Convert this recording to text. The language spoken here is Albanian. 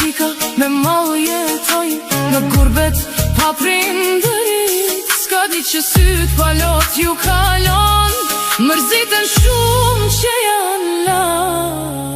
çika me mall jetojnë në gurbet pa prindërit. S'ka ditë që syt pa lot ju kalon, mërziten shumë që janë lan.